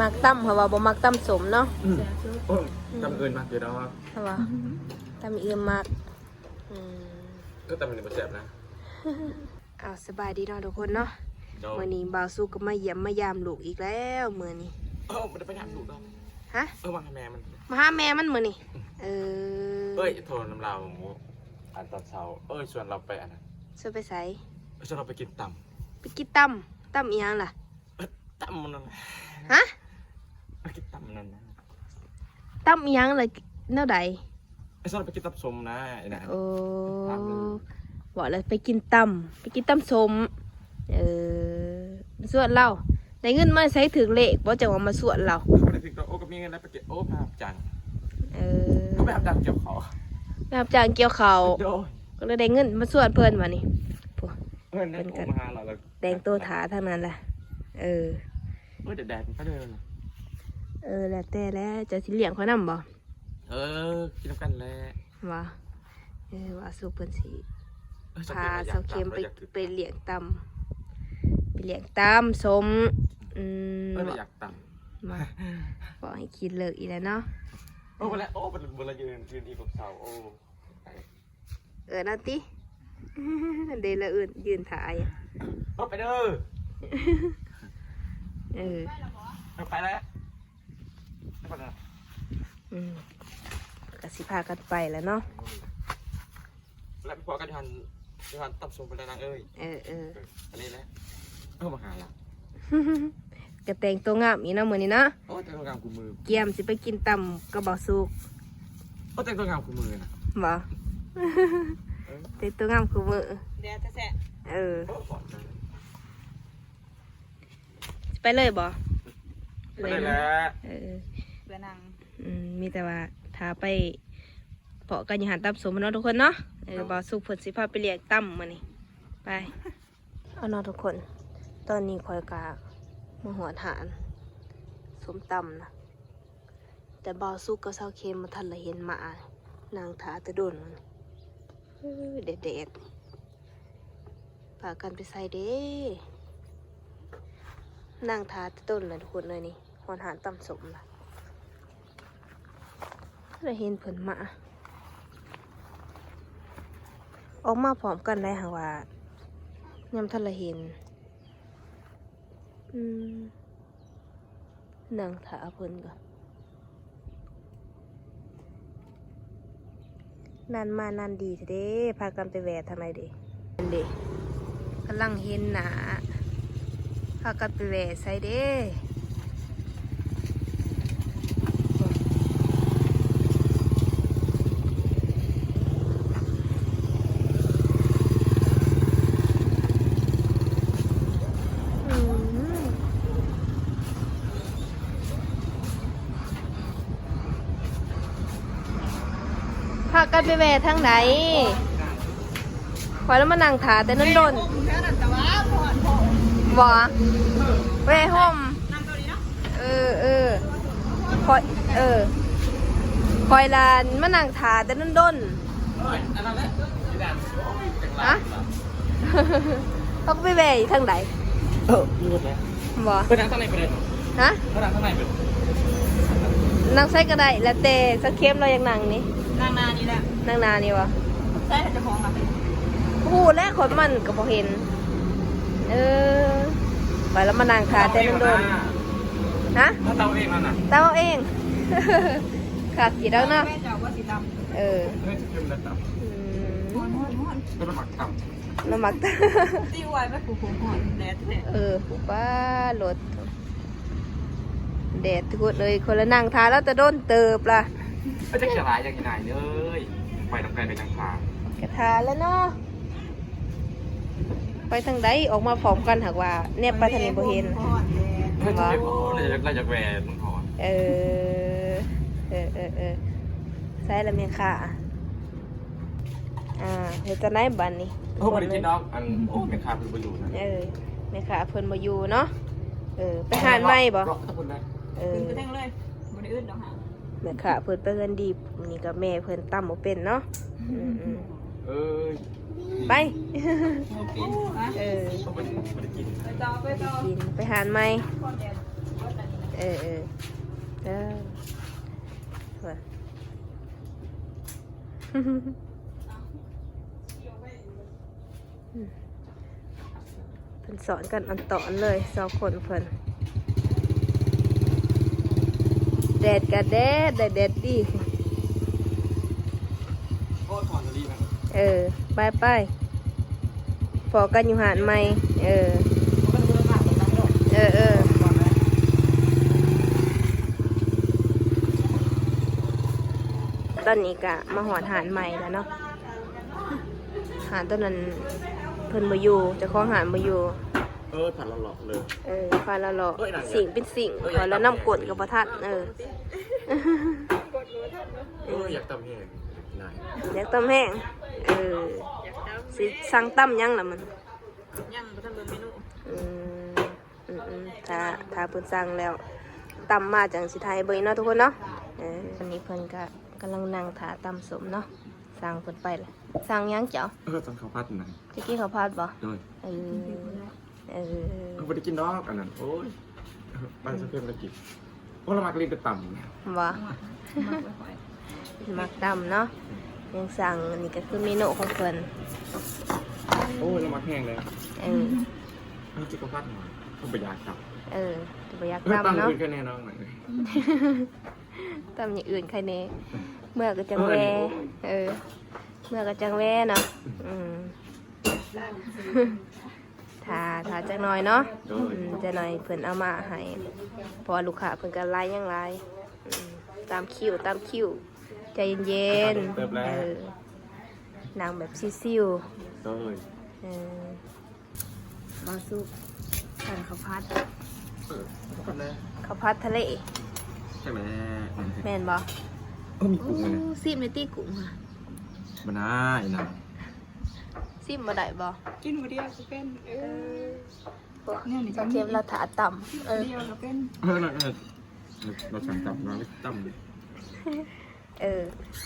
ມັກຕຳ ເພາະວ່າບໍ່ມັກຕຳສົ້ມເນາະ. ອືມ ໂອ້ຍ ຕຳອື່ນມັກຢູ່ດອກ ເພາະວ່າຕຳອື່ນມັກ. ອືມ ກໍຕຳນີ້ບໍ່ແຊບນະ. ອ້າວ ສະບາຍດີເນາະທຸກຄົນເນາະ. ໂດຍ ມື້ນີ້ບ່າວສຸກກໍມາຢ້ຽມມາຢາມລູກອີກແລ້ວມື້ນີ້. ເອີ ບໍ່ໄດ້ໄປຢາມລູກດອກ. ຮະ? ເອີ ມາຫາແມ່ມັນ ມາຫາແມ່ມັນມື້ນີ້. ອືມ ເອີ ເອີຍ ໂທນຳລາວ ອັນຕອນເຊົ້າ ເອີຍ ຊວນລາວໄປອັນນັ້ນ. ຊວນໄປໃສ? ເອີຍ ຊວນລາວໄປກິນຕຳ. ໄປກິນຕຳ? ຕຳອີ່ຫຍັງລະ? ເອີຍ ຕຳນັ້ນ. ຮະ? ໄປກິນຕຳນັ້ນນະ. ຕຳອີ່ຫຍັງລະ? ແນວໃດ? ໄປຊອນໄປກິນຕຳສົ້ມນະ ໄອ້ນະ. ໂອ້ ເວົ້າແລ້ວໄປກິນຕຳ ໄປກິນຕຳສົ້ມ. ເອີ ມາຊວນລາວ ໄດ້ເງິນມາໃສ? ຖືກເລກບໍ່ ຈັ່ງວ່າມາຊວນລາວ? ບໍ່ໄດ້ຖືກດອກ. ໂອ້ ກໍມີເງິນໄດ້ໄປກິນ. ໂອ້ ໄປຮັບຈ້າງ. ເອີ ກໍໄປຮັບຈ້າງກ່ຽວເຂົ້າ ໄປຮັບຈ້າງກ່ຽວເຂົ້າ. ໂດຍ ກໍເລີຍໄດ້ເງິນມາຊວນເພິ່ນວ່ານີ້. ເພິ່ນກໍແຕ່ງໂຕຖ້າທັງນັ້ນລະ. ເອີ ໂອ້ຍ ແດດໆ ມັນກໍເດີນ. ເອີ ແລ້ວແຕ່ແຫຼະ ເຈົ້າຊິລ້ຽງຂ້ອຍນຳບໍ່? ເອີ ກິນນຳກັນແຫຼະ. ວ່າ ເອີ ວ່າສຸກເພິ່ນຊິ ເອີ ພາສາວເຂັມໄປ ໄປລ້ຽງຕຳ ໄປລ້ຽງຕຳສົ້ມ. ອືມ ເອີ ຢາກຕຳ ມາ ບໍ່ໃຫ້ຄິດເລີກອີກແລ້ວເນາະ. ໂອ້ ບໍ່ແລ້ວ ໂອ້ ບໍ່ລະຢືນ ຢືນອີກກັບເສົາ. ໂອ້ ເອີ ນັ້ນຕິ ເດລະອື່ນຢືນຖ້າຢູ່. ເອີ ໄປເດີ. ເອີ ເອີ ໄປແລ້ວ. ອືມ ກໍຊິພາກັນໄປແລ້ວເນາະ. ແລ້ວໄປພໍ້ກັນຢູ່ຫັ້ນ ຢູ່ຮ້ານຕຳສົ້ມພຸ້ນແຫຼະນາງເອີຍ. ເອີ ເອີ ອັນນີ້ແຫຼະ ເອົາມາຫາລະ. ກໍແຕ່ງຕົວງາມອີກເນາະມື້ນີ້ເນາະ. ໂອ້ ແຕ່ງຕົວງາມຄູ່ມື້ ກຽມຊິໄປກິນຕຳກັບບ່າວສຸກ. ໂອ້ ແຕ່ງຕົວງາມຄູ່ມື້ນະ. ບໍ່ ເອີ ແຕ່ງຕົວງາມຄູ່ມື້. ແດດແທ້ໆ. ເອີ ໂອ້ ຮ້ອນນະ. ຊິໄປເລີຍບໍ່? ໄປເລີຍແຫຼະ. ເອີ ເພື່ອນັ່ງ. ອືມ ມີແຕ່ວ່າຖ້າໄປພໍ້ກັນຢູ່ຮ້ານຕຳສົ້ມເນາະທຸກຄົນເນາະ. ເອີ ເນາະ ບ່າວສຸກເພິ່ນຊິພາໄປລ້ຽງຕຳມື້ນີ້. ໄປ ເອົາເນາະທຸກຄົນ ຕອນນີ້ຂ້ອຍກະມາຮອດຮ້ານສົ້ມຕຳນະ ແຕ່ບ່າວສຸກກັບສາວເຂັມບໍ່ທັນລະເຫັນມາ ນັ່ງຖ້າແຕ່ດົນ. ເອີ ແດດໆ ພາກັນໄປໃສເດ້? ນັ່ງຖ້າແຕ່ດົນລະທຸກຄົນເອີຍ. ນີ້ຮອດຮ້ານຕຳສົ້ມລະ ລະເຫັນເພິ່ນມາ ອອກມາພ້ອມກັນໄດ໋ ຫາກວ່າຍັງບໍ່ທັນລະເຫັນ. ອືມ ນັ່ງຖ້າເພິ່ນກ່ອນ. ນານມານານດີແທ້ເດ້ ພາກັນໄປແວ່ທາງໃດເດ້? ອັນເດ້ ກຳລັງເຫັນໜ້າ ພາກັນໄປແວ່ໃສເດ້? ອືມ ພາກັນໄປແວ່ທາງໃດ? ຂ້ອຍລະມານັ່ງຖ້າແຕ່ດົນໆ. ບໍ່ ແວ່ຮົ່ມ. ເອີ ເອີ ຂ້ອຍ ເອີ ຂ້ອຍລະມານັ່ງຖ້າແຕ່ດົນໆ. ຮະ? ເຮົາກໍໄປແວ່ຢູ່ທາງໃດ? ເອີ ຢູ່ພຸ້ນແຫຼະ. ບໍ່ ໄປນັ່ງທາງໃນກໍໄດ້. ຮະ? ໄປນັ່ງທາງໃນເບິດ. ນັ່ງໃສກໍໄດ້ ແລ້ວແຕ່ສາວເຂັມລາວຢາກນັ່ງນີ້. ນັ່ງໜ້ານີ້ແຫຼະ. ນັ່ງໜ້ານີ້ບໍ່? ໃສລະເຈົ້າຂອງລະ? ບໍ່ຮູ້ແຫຼະ ຂ້ອຍມັນກໍບໍ່ເຫັນ. ເອີ ຂ້ອຍລະມານັ່ງຖ້າແຕ່ດົນໆ. ຮະ? ເອົາເອງນັ້ນນະ. ເອົາເອງ. ຄັກຢູ່ດອກເນາະ. ເອີ ອືມ ລະມັກຕຳ ລະມັກຕຳ ຕີໄວໄປຜູ້ຄົນຮ້ອນແດດແທ້. ເອີ ຜູ້ປ້າລົດແດດທຸກຄົນເອີຍ ຂ້ອຍລະນັ່ງຖ້າລາວແຕ່ດົນເຕີບລະ. ເອີ ຈັກຈະຫຼາຍຫຍັງອີ່ນາຍເອີຍ ໄປນຳກັນໄປນຳທາງ ກະຖ້າແລ້ວເນາະ. ໄປທາງໃດ? ອອກມາພ້ອມກັນ ຫາກວ່າແນບໄປທາງນີ້ບໍ່ເຫັນ. ເອີ ເອີ ເອີ ເອີ ໃສລະແມ່ຄ້າ? ອ່າ ເຮັດຈັ່ງໃດບາດນີ້? ໂອ້ ບໍ່ໄດ້ກິນດອກ ອັນ ໂອ້ ແມ່ຄ້າເພິ່ນບໍ່ຢູ່ນະ. ເອີ ແມ່ຄ້າເພິ່ນບໍ່ຢູ່ເນາະ. ເອີ ໄປຮ້ານໃໝ່ບໍ່? ເອີ ຂຶ້ນໄປເທິງເລີຍ ບໍ່ໄດ້ອຶດດອກຫາ. ແມ່ຄ້າເພິ່ນໄປເຮືອນດີບ ນີ້ກໍແມ່ເພິ່ນຕຳບໍ່ເປັນເນາະ. ອືມໆ ເອີຍ ໄປ ບໍ່ເປັນ ເອີ ບໍ່ໄດ້ກິນ ໄປຕໍ່ ໄປຕໍ່ ໄປກິນ ໄປຮ້ານໃໝ່. ເອີ ເອີ ເອີ ວ່າ ອືມ ເພິ່ນສອນກັນອ່ອນຕອນເລີຍ ສອງຄົນເພິ່ນ. ແດດກະແດດ ແດດດີ. ເອີ ໄປໆ ພໍ້ກັນຢູ່ຮ້ານໃໝ່. ເອີ ເອີ ເອີ ຕອນນີ້ກະມາຮອດຮ້ານໃໝ່ແລ້ວເນາະ. ຮ້ານໂຕນັ້ນເພິ່ນບໍ່ຢູ່ ເຈົ້າຂອງຮ້ານບໍ່ຢູ່. ເອີ ພາລະເລາະເລີຍ ເອີ ພາລະເລາະ ເອີ ຊິ້ງເປັນຊິ້ງ ເອີ ເຂົາລະນຳກົ້ນກໍບໍ່ທັນ. ເອີ ເອີ ຢາກຕຳແຮງ ຢາກຕຳແຮງ. ເອີ ຊິສັ່ງຕຳຫຍັງລະມັນ? ຍັງບໍ່ທັນເບິ່ງເມນູ. ອືມ ອືມໆ ຖ້າ ຖ້າເພິ່ນສັ່ງແລ້ວ ຕຳມາຈັ່ງຊິຖ່າຍໃຫ້ເບິ່ງເນາະທຸກຄົນເນາະ. ເອີ ອັນນີ້ເພິ່ນກະກຳລັງນັ່ງຖ້າຕຳສົ້ມເນາະ. ສັ່ງເພິ່ນໄປລະ ສັ່ງຫຍັງເຈົ້າ? ເອີ ສັ່ງເຂົ້າຜັດນະ. ຈະກິນເຂົ້າຜັດບໍ່? ໂດຍ ເອີ ເອີ ເອີ ບໍ່ໄດ້ກິນດອກອັນນັ້ນ. ໂອ້ຍ ໄປສະເພັນລະກິນ. ໂອ້ ລະມັກຫຼິ້ນແຕ່ຕຳບໍ່? ມັກຕຳເນາະ. ຍັງສັ່ງ ອັນນີ້ກໍຄືເມນູຂອງເພິ່ນ. ໂອ້ຍ ລະມັກແຮງເລີຍ. ເອີ ເອົາຈິກເຂົ້າຜັດມາ ເຂົາບໍ່ຢາກຕຳ. ເອີ ບໍ່ຢາກຕຳເນາະ. ຕຳອື່ນແຄ່ແນ່ນອນ ຕຳຢ່າງອື່ນໃຄແນ່. ເມື່ອກໍຈັ່ງແວ່. ເອີ ເມື່ອກໍຈັ່ງແວ່ເນາະ. ອືມ ຖ້າ ຖ້າຈັກໜ້ອຍເນາະ. ໂດຍ ອືມ ຈັກໜ້ອຍເພິ່ນເອົາມາໃຫ້ ເພາະວ່າລູກຄ້າເພິ່ນກໍຫຼາຍ ຍັງຫຼາຍ. ອືມ ຕາມຄິວ ຕາມຄິວ ໃຈເຢັນໆ. ເອີ ນັ່ງແບບຊິວໆ. ໂດຍ ເອີ ບ່າວສຸກ ສັ່ງເຂົ້າຜັດ. ເອີ ເຂົ້າຜັດທະເລ ຈັ່ງແຫຼະ. ແມ່ນບໍ່? ເອີ ມີກຸ້ງນະ. ຊີມແດ່ຕິ ກຸ້ງຫະ. ບໍ່ນາ ອີນາງ ຊີມບໍ່ໄດ້ບໍ່? ກິນຜູ້ດຽວກໍເປັນ. ເອີ ເອີ ແນວນີ້ ສາວເຂັມລາວຖ້າຕຳ. ເອີ ດຽວກໍເປັນ. ເອີ ລາວສັ່ງຕຳ ລາວຕຳ. ເອີ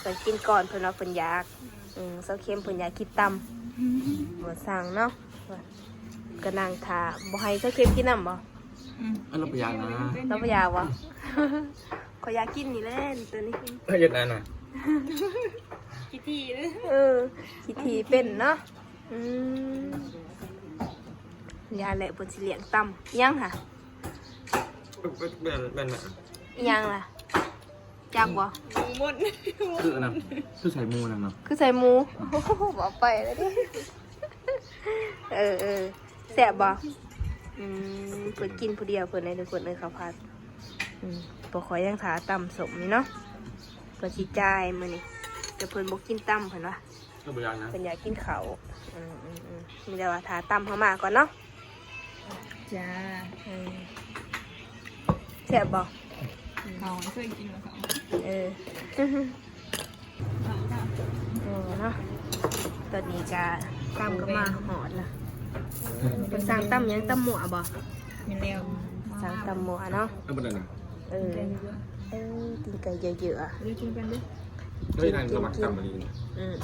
ເພິ່ນກິນກ່ອນ ເພິ່ນວ່າເພິ່ນຢາກ. ອືມ ສາວເຂັມເພິ່ນຢາກກິນຕຳ. ບໍ່ສັ່ງເນາະ ກໍນັ່ງຖ້າ. ບໍ່ໃຫ້ສາວເຂັມກິນນຳບໍ່? ອືມ ລາວບໍ່ຢາກນະ. ລາວບໍ່ຢາກບໍ່? ຂ້ອຍຢາກກິນນີ້ແຫຼະ ນີ້ ໂຕນີ້. ເຮັດອັນນະ ຂີ້ຖີ່ເດີ. ເອີ ຂີ້ຖີ່ເປັນເນາະ. ອືມ ຢ່າແຫຼະ ເພິ່ນຊິລ້ຽງຕຳ. ຫຍັງຫະ? ແມ່ນ ແມ່ນ ອີຫຍັງລະ? ຈັກບໍ່? ໝູມົນ. ຄືອັນນັ້ນ ຄືໃສ່ໝູນັ້ນເນາະ. ຄືໃສ່ໝູ. ເວົ້າໄປແລ້ວເດ້. ເອີ ເອີ ແຊບບໍ່? ອືມ ເພິ່ນກິນຜູ້ດຽວເພິ່ນເດ້ທຸກຄົນເອີຍ ເຂົ້າຜັດ. ອືມ ພວກຂ້ອຍຍັງຖ້າຕຳສົ້ມຢູ່ເນາະ. ເພິ່ນຊິຈ່າຍມື້ນີ້ ແຕ່ເພິ່ນບໍ່ກິນຕຳ ເພິ່ນວ່າ. ກໍບໍ່ຢາກນະ ເພິ່ນຢາກກິນເຂົ້າ. ອືມໆໆ ມີແຕ່ວ່າຖ້າຕຳເຮົາມາກ່ອນເນາະ. ຈ້າ. ເອີ ແຊບບໍ່? ເຮົາເຄີຍກິນແລ້ວ. ເອີ ໂອ້ເນາະ ຕອນນີ້ກະຕຳກໍມາຮອດລະ. ເພິ່ນສັ່ງຕຳຫຍັງ? ຕຳມົວບໍ່? ແມ່ນແລ້ວ ສັ່ງຕຳມົວເນາະ. ເອົາບໍ່ໄດ້ນະ. ເອີ ເອີ ຕີນໄກ່ເຍອະໆ. ກິນ ກິນ ກິນ. ອືມ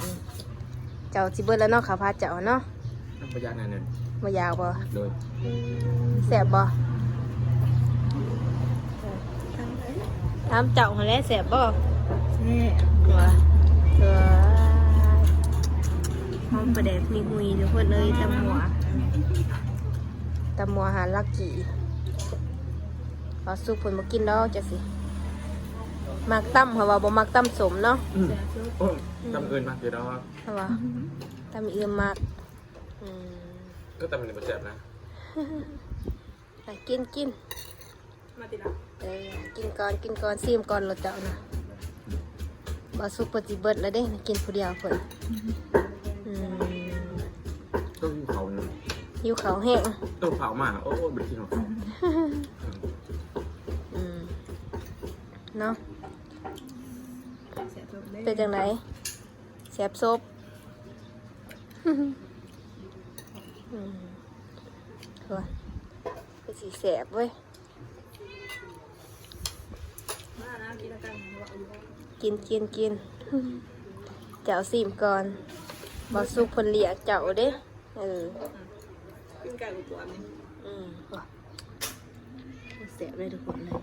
ໆ ເຈົ້າຊິເບິດແລ້ວເນາະ ເຂົ້າຜັດເຈົ້າເນາະ. ບໍ່ຢາກແນ່. ບໍ່ຢາກບໍ່? ໂດຍ. ແຊບບໍ່? ຖາມເຈົ້າຫັ້ນແຫຼະ ແຊບບໍ່? ແຊບ. ເອີ ຫອມປາແດກຫຸຍໆ ທຸກຄົນເອີຍ. ຕຳມົວ ຕຳມົວຮ້ານລັກກີ້. ບ່າວສຸກເພິ່ນບໍ່ກິນດອກ ຈັກຊິມັກຕຳ ເພາະວ່າບໍ່ມັກຕຳສົ້ມເນາະ. ອືມ ໂອ້ຍ ຕຳອື່ນມັກຢູ່ດອກ ເພາະວ່າຕຳອື່ນມັກ. ອືມ ກໍຕຳນີ້ບໍ່ແຊບນະ. ອ່ະ ກິນ ກິນ ມາຕິລະ. ເອີ ກິນກ່ອນ ກິນກ່ອນ ຊີມກ່ອນໂລດເຈົ້ານະ. ບ່າວສຸກເພິ່ນຊິເບິດແລ້ວເດ້ ກິນຜູ້ດຽວເພິ່ນ. ອືມ ຕ້ອງຫິວເຂົ້ານະ. ຫິວເຂົ້າແຮງ. ຕ້ອງເຂົ້າມາ. ໂອ້ຍ ບໍ່ໄດ້ກິນເຂົ້າ. ອືມ ເນາະ. ເປັນຈັ່ງໃດ? ແຊບສົບ. ອືມ ໂອ້ຍ ຄືຊິແຊບເວີຍ. ກິນ ກິນ ກິນ ເຈົ້າຊີມກ່ອນ. ບໍ່ສຸກເພິ່ນລຽກເຈົ້າເດ້. ເອີ ກິນໄກ່ອວບໆນີ້. ອືມ ແຊບເລີຍທຸກຄົນເລີຍ.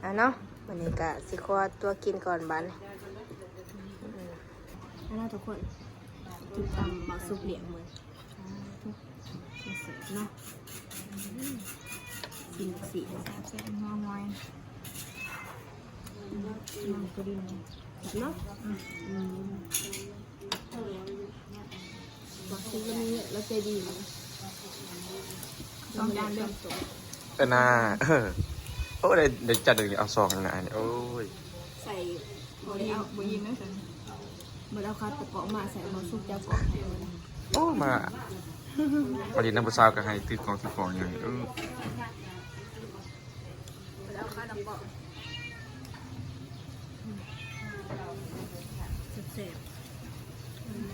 ອ່າເນາະ ມື້ນີ້ກະຊິຂໍຕົວກິນກ່ອນບາດນີ້. ອືມ ເອົາລະທຸກຄົນ ກິນຕຳບໍ່ສຸກລ້ຽງມື້ ແຊບເນາະ. ກິນຊິ ແຊບໆ ຫົວຫອຍ ອືມ ມັນກໍດີເນາະ. ອືມ ອືມ ບໍ່ສຸກລະມີ ລະໃຈດີເນາະ. ສອງຈານເດີ ເອີ ໜ້າ ເອີ ໂອ້ ໄດ້ ໄດ້ຈັດເອົາສອງນະ ອັນນີ້ ໂອ້ຍ ໃສ່ ບໍ່ໄດ້ເອົາ ບໍ່ອີ່ມເດ້ຊັ້ນ ບໍ່ໄດ້ເອົາຄາຕະກອງມາໃສ່ ບໍ່ສຸກເຈົ້າກອງໃຫ້. ໂອ້ ມາ ພໍດີນຳຜູ້ສາວກໍໃຫ້ຖືກອງ ຖືກຂອງຫຍັງ ເອີ. ເອົາຄານ້ຳປອກ ແຊບໆ. ອືມ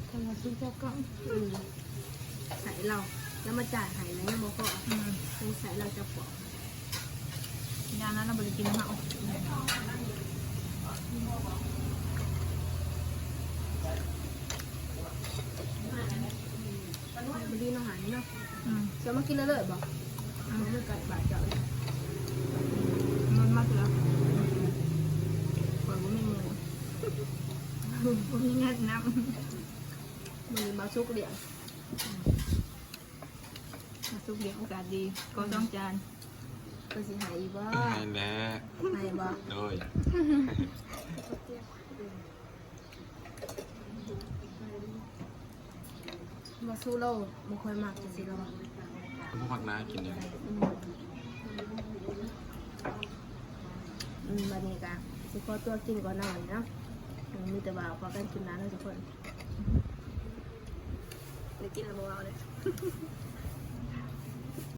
ຄັນວ່າຊື້ເຈົ້າກອງ ອືມ ໃຫ້ລາວ ລາວມາຈ່າຍໃຫ້ແລ້ວຍັງບໍ່ພໍ. ອືມ ຕ້ອງໃຫ້ລາວເຈົ້າກອງ. ຍາມນັ້ນລາວບໍ່ໄດ້ກິນນຳເຮົາ. ບໍ່ດີເນາະ ຫານີ້ເນາະ. ອືມ ຈະມາກິນເລີຍໆບໍ່? ອືມ ບໍ່ມີການບາດເຈົ້າເລີຍ. ເງິນມາເທື່ອ ຂ້ອຍບໍ່ມີໝູ່ ບໍ່ມີເງິນນຳ. ມື້ນີ້ມາສຸກລ້ຽງ ມາສຸກລ້ຽງໂອກາດດີ ຂໍສອງຈານ. ເພິ່ນຊິໃຫ້ອີກບໍ່? ໃຫ້ແຫຼະ ໃຫ້ບໍ່? ໂດຍ. ບໍ່ສູ້ລາວບໍ່ຄ່ອຍມັກຈັ່ງຊີ້ລາວ ບໍ່ມັກນາກິນເດ້. ອືມ ອືມ ບັດນີ້ກະຊິຂໍຕົວກິນກ່ອນເນາະ ເນາະ. ອືມ ມີແຕ່ວ່າພໍກັນຄລິບໜ້າເນາະທຸກຄົນ. ໄດ້ກິນແລ້ວບໍ່ເວົ້າເດ້.